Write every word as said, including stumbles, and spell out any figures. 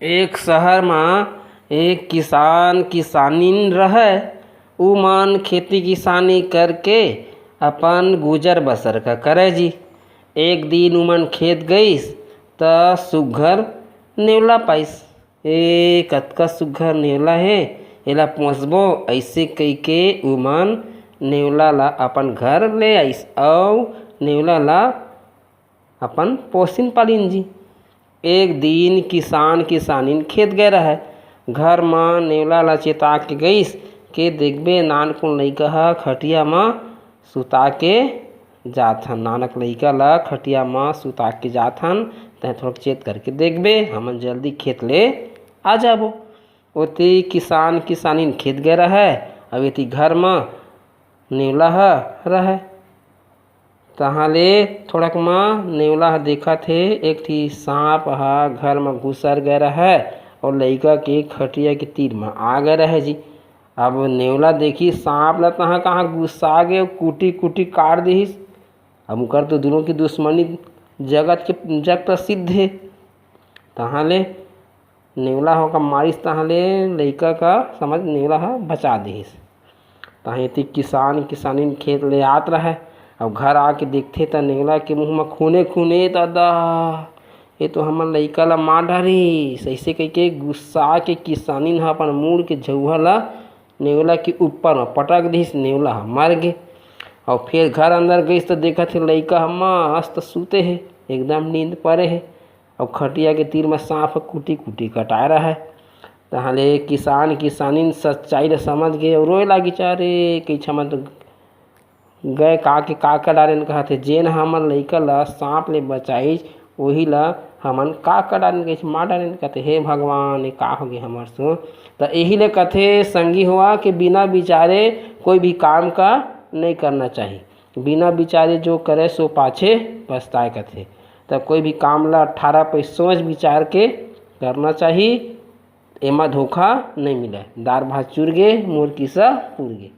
एक शहर म एक किसान किसानिन रहय। उमन खेती किसानी करके अपन गुजर बसर का करय जी। एक दिन उमन खेत गइस त सुग्घर नेवला पाइस। "ए, कतका सुग्घर नेवला हे, एला पोंसबो," अइसे कहिके उमन नेवला ला अपन घर ले आइस अउ नेवला ला अपन पोसिन पालिन जी। एक दिन किसान किसानिन खेत गए रहय। घर म नेवला ला चेता के गइस के, "देखबे, नानकुन लइका ह खटिया म सुता के जाथन, नानक लइका ला खटिया म सुता के जाथन, तैं थोड़ा चेत करके देखबे, हमन जल्दी खेत ले आ जाबो।" ओती किसान किसानिन खेत गए रहय, अब एती घर म नेवला ह रहय। तहाँ ले थोड़क म नेवला ह देखत हे, एक ठी सांप ह घर म घुसर गए रहय अउ लइका के खटिया के तीर म आ गए रहय जी। अब नेवला देखिस सांप ल, तहाँ कहाँ गुस्सा गे अउ कुटी कुटी काट दिहिस। अब उकर तो दुनों की दुश्मनी जगत के जग प्रसिद्ध हे। तहाँ ले नेवला ह ओका मारिस, तहाँ ले लइका का समझ नेवला ह बचा दिहिस। तहाँ एती किसान किसानिन खेत ले आत रहय। अब घर आके देखथे त नेवला के मुंह म खूने खूने, "दादा, ये तो हमर लइका ला मार डारिस।" अइसे कहिके गुस्सा के किसानिन ह अपन मुड़ के झउहा ला नेवला के ऊपर म पटक दिहिस। नेवला ह मर गे। अउ फेर घर अंदर गइस त देखत हे लइका ह मस्त सुते हे, एकदम नींद परे हे। अउ खटिया के तीर म सांप ह कुटी कुटी कटाए रहय। तहाँ ले किसान किसानिन सच्चाई ल समझ गे अउ रोए लागिस, "अरे, कइछ हमन तो गए का के का कर डारेन," कहत हे, "जेन हमर लइका ल सांप ले बचाइस, ओही ल हमन का कर डारेन, कइछ मार डारेन," कहत हे, "हे भगवान, ये का होगे हमर संग?" त एही ले कथे संगी होवा के बिना बिचारे कोई भी काम का नइ करना चाही। बिना बिचारे जो करे सो पाछे पछताए कथे। त कोई भी काम ल अठारह पै सोच बिचार के करना चाही, एमा धोखा नइ मिलय। दार भात चुर गे, मोर किस्सा पुर गे।